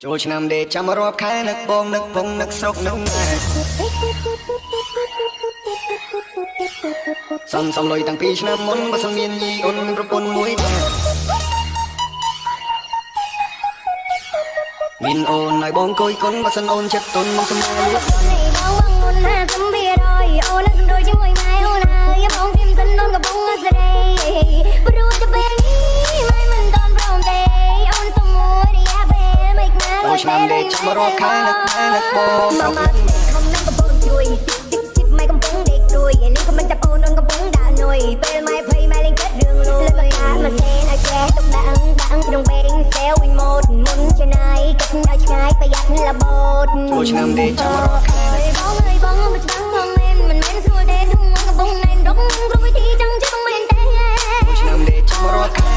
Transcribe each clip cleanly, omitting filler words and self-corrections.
ចូលឆ្នាំដេកចាំរាប់ខែនឹកបងនឹកពងនឹកស្រុកនឹកម៉ែសំសំលុយតាំងពីឆ្នាំមុនបើសិនមានយីអូនមានប្រពន្ធមួយដែរមានអូនឲ្យបងគួយគុនបើសិនអូនចិត្តទុនមកសំណាលួច បងបងមុនណាសំពីរយអូនសំដូចជាមួយម៉ែអូនហើយបងធៀមសិនអូនកំពុងសេរីព្រោះតែពេលនេះម៉ែមិនតន់ព្រមទេអូនសុំមួយរយៈពេលមិនណា ចូលឆ្នាំដេកចាំរាប់ខែនឹកម៉ែនឹកបងស្រុកនឹកម៉ែ ខំនឹងកំពុងជួយស៊ីបស៊ីបម៉ែកំពុងដេកព្រួយលីក៏មិនចាប់អូនអូនកំពុងដាក់នុយពេលម៉ែភ័យម៉ែលេងគិតរឿងលុយមកកាមកសេនឲ្យចេះទុកដាក់ដាក់ក្នុងបេងសេវវិញម៉ូតមុនចំណាយគិតឲ្យឆ្ងាយប្រយ័ត្នលបោត ចូលឆ្នាំដេកចាំរាប់ខែ បងអើយបងមិនច្បាស់បងមែនមិនមែនស្រួលទេទុំកំពុងណែនរកគ្រប់វិធីចង់ជិះបងមែនទេ ចូលឆ្នាំដេកចាំរាប់ខែ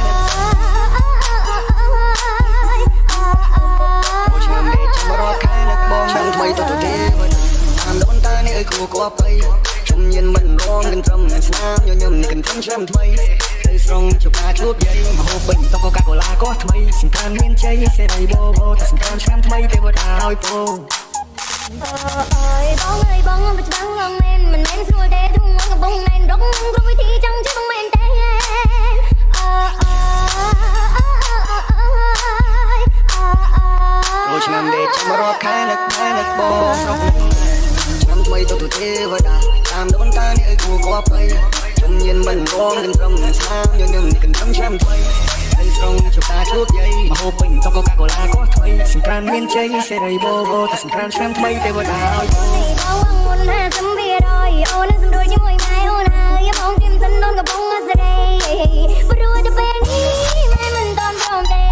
ចូលឆ្នាំដេកចាំរាប់ខែនឹកបងឆ្នាំថ្មីទៅទៅទេតាមដូនតានេះអើយគួគួបៃខ្ញុំញៀនមិនរងកន្ត្រឹមស្នាមញញឹមនេះកន្ត្រឹមឆ្នាំថ្មីទៅស្រង់ជបាជួបយាយមហូបពេញតុកូកាកូឡាក៏ថ្មីសង្ក្រានមានជ័យសេរីបបោតែសង្ក្រានឆ្នាំថ្មីទេវតាឲ្យពោ អើយបងអើយបងមិនច្បាស់បងមែនមិនមែនស្រួលទេទុំកំពុងណែនរកគ្រប់វិធីចង់ជិះបងមែនទេអើអើ ចូលឆ្នាំដេកចាំរាប់ខែនឹកម៉ែនឹកបងស្រុកនឹកម៉ែឆ្នាំថ្មីទៅទៅទេវតាតាមដូនតានេះអើយគួគួបៃខ្ញុំញៀនមិនរងកន្ត្រឹមស្នាមញញឹមនេះកន្ត្រឹមឆ្នាំថ្មីទៅស្រង់ជបាជួបយាយមហូបពេញតុកូកាកូឡាក៏ថ្មីសង្ក្រានមានជ័យសេរីបបោតែសង្ក្រានឆ្នាំថ្មីទេវតាឲ្យពោ បងមុនណាសំពីរយអូនសំដូចជាមួយម៉ែអូនហើយបងធៀមសិនអូនកំពុងសេរីព្រោះតែពេលនេះម៉ែមិនតន់ព្រមទេ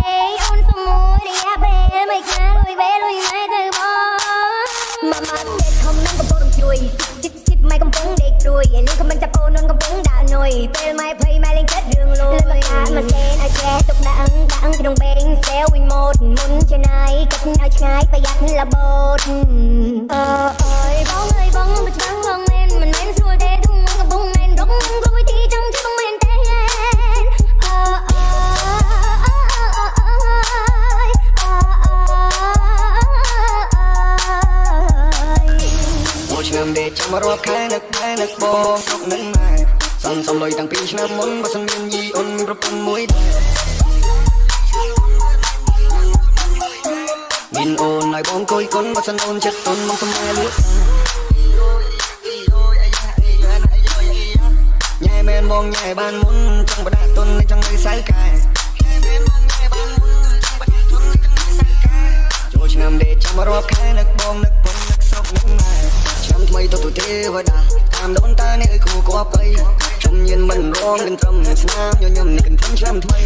អូនសុំមួយរយៈពេលមិនខាលុយវេលុយម៉ែទៅបងម៉ាម៉ាសេខំនឹងកំពុងជួយស៊ីបស៊ីបម៉ែកំពុងដេកព្រួយលីក៏មិនចាប់អូនអូនកំពុងដាក់នុយពេលម៉ែភ័យម៉ែលេងគិតរឿងលុយមកកាមកសេនឲ្យចេះទុកដាក់ដាក់ក្នុងបេងសេវវិញម៉ូតមុនចំណាយគិតឲ្យឆ្ងាយប្រយ័ត្នលបោតអើយបងអើយបងមិនច្បាស់បងមែនមិនមែនស្រួលទេទុំកំពុងណែនរកគ្រប់វិធីចង់ជិះបងមែនទេអើអើ ចូលឆ្នាំដេកចាំរាប់ខែនឹកម៉ែនឹកបងស្រុកនឹកម៉ែសំសំលុយតាំងពីឆ្នាំមុនបើសិនមានយីអូនមានប្រពន្ធមួយដែរមានអូនឲ្យបងគួយគុនបើសិនអូនចិត្តទុនមកសំែលួចញ៉ែមែនបងញ៉ែបានមុនចង់បដាក់ទុនចង់នៅសៅកែចូលឆ្នាំដេកចាំរាប់ខែនឹកបងនឹកពុននឹកស្រុកនឹកម៉ែឆ្នាំថ្មីទៅទៅទេវតាតាមដូនតានេះអើយគួគួបៃខ្ញុំញៀនមិនរងកន្ត្រឹមស្នាមញញឹមនេះកន្ត្រឹមឆ្នាំថ្មី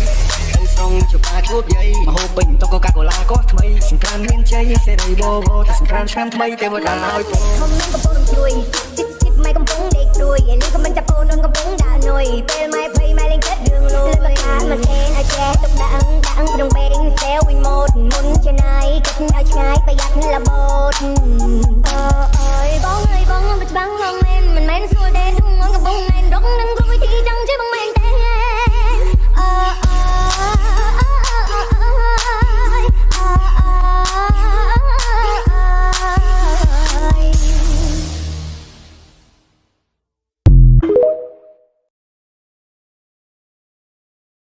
ទៅស្រង់ជបាជួបយាយមហូបពេញតុកូកាកូឡាក៏ថ្មីសង្ក្រានមានជ័យសេរីបបោតែសង្ក្រានឆ្នាំថ្មីទេវតាឲ្យពោ ខំនឹងកំពុងជួយស៊ីបស៊ីបម៉ែកំពុងដេកព្រួយលីក៏មិនចាប់អូនអូនកំពុងដាក់នុយពេលម៉ែភ័យម៉ែលេងគិតរឿងលុយមកកាមកសេនឲ្យចេះទុកដាក់ដាក់ក្នុងបេងសេវវិញម៉ូតមុនចំណាយគិតឲ្យឆ្ងាយប្រយ័ត្នលបោត